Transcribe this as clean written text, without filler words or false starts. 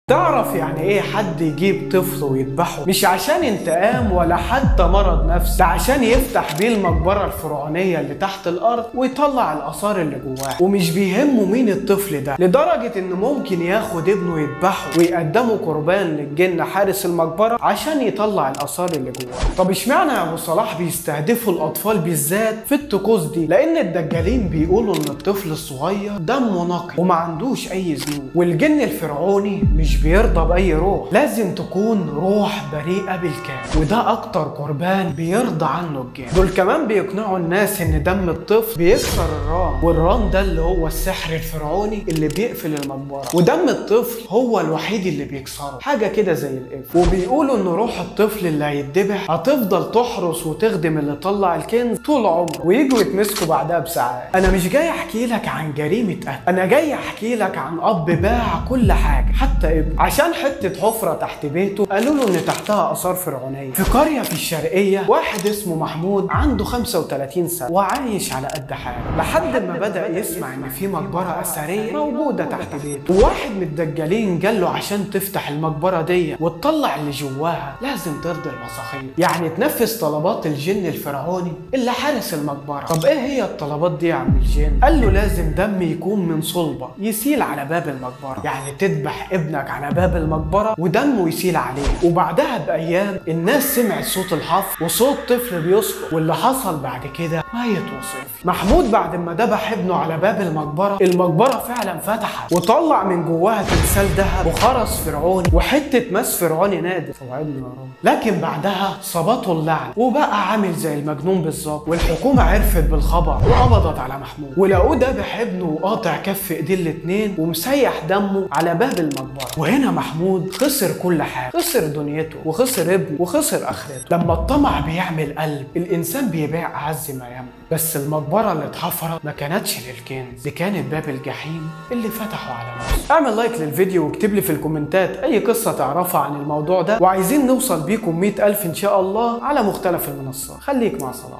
تعرف يعني ايه حد يجيب طفل ويذبحه؟ مش عشان انتقام ولا حتى مرض نفسي، ده عشان يفتح بيه المقبرة الفرعونية اللي تحت الارض ويطلع الاثار اللي جواها، ومش بيهمه مين الطفل ده، لدرجة انه ممكن ياخد ابنه يذبحه ويقدمه قربان للجن حارس المقبرة عشان يطلع الاثار اللي جواها. طب اشمعنى يا ابو صلاح بيستهدفوا الاطفال بالذات في الطقوس دي؟ لان الدجالين بيقولوا ان الطفل الصغير دمه نقي وما عندوش اي ذنوب، والجن الفرعوني مش بيرضى بأي روح، لازم تكون روح بريئة بالكامل، وده أكتر قربان بيرضى عنه الجن. دول كمان بيقنعوا الناس إن دم الطفل بيكسر الران، والران ده اللي هو السحر الفرعوني اللي بيقفل المقبرة، ودم الطفل هو الوحيد اللي بيكسره، حاجة كده زي القفل. وبيقولوا إن روح الطفل اللي هيتذبح هتفضل تحرس وتخدم اللي طلع الكنز طول عمره، ويجوا يتمسكوا بعدها بساعات. أنا مش جاي أحكي لك عن جريمة قتل، أنا جاي أحكي لك عن أب باع كل حاجة حتى ابنه عشان حتة حفرة تحت بيته قالوا له ان تحتها آثار فرعونية. في قرية في الشرقية واحد اسمه محمود عنده 35 سنة وعايش على قد حاله، لحد ما بدأ يسمع ان في مقبرة أثرية موجودة تحت بيته، وواحد من الدجالين قال له عشان تفتح المقبرة دي وتطلع اللي جواها لازم ترضي المساخير، يعني تنفذ طلبات الجن الفرعوني اللي حارس المقبرة. طب ايه هي الطلبات دي يا عم الجن؟ قال له لازم دم يكون من صلبة يسيل على باب المقبرة، يعني تذبح ابنك على باب المقبرة ودمه يسيل عليه. وبعدها بأيام الناس سمعت صوت الحفر وصوت طفل بيصرخ، واللي حصل بعد كده ما يتوصف. محمود بعد ما ذبح ابنه على باب المقبرة، المقبرة فعلا فتحت وطلع من جواها تمثال ذهب وخرز فرعوني وحتة ماس فرعوني نادر. توعدنا يا رب. لكن بعدها صابته اللعنة وبقى عامل زي المجنون بالظبط، والحكومة عرفت بالخبر وقبضت على محمود، ولقوه ذبح ابنه وقاطع كف ايديه الاتنين ومسيح دمه على باب المقبرة. وهنا محمود خسر كل حاجة، خسر دنيته وخسر ابنه وخسر اخرته. لما الطمع بيعمل قلب الانسان بيبيع اعز ما يملك، بس المقبرة اللي اتحفرت ما كانتش للكنز، دي كانت باب الجحيم اللي فتحه على نفسه. اعمل like للفيديو واكتب لي في الكومنتات اي قصة تعرفها عن الموضوع ده، وعايزين نوصل بيكم 100,000 ان شاء الله على مختلف المنصات. خليك مع صلاح.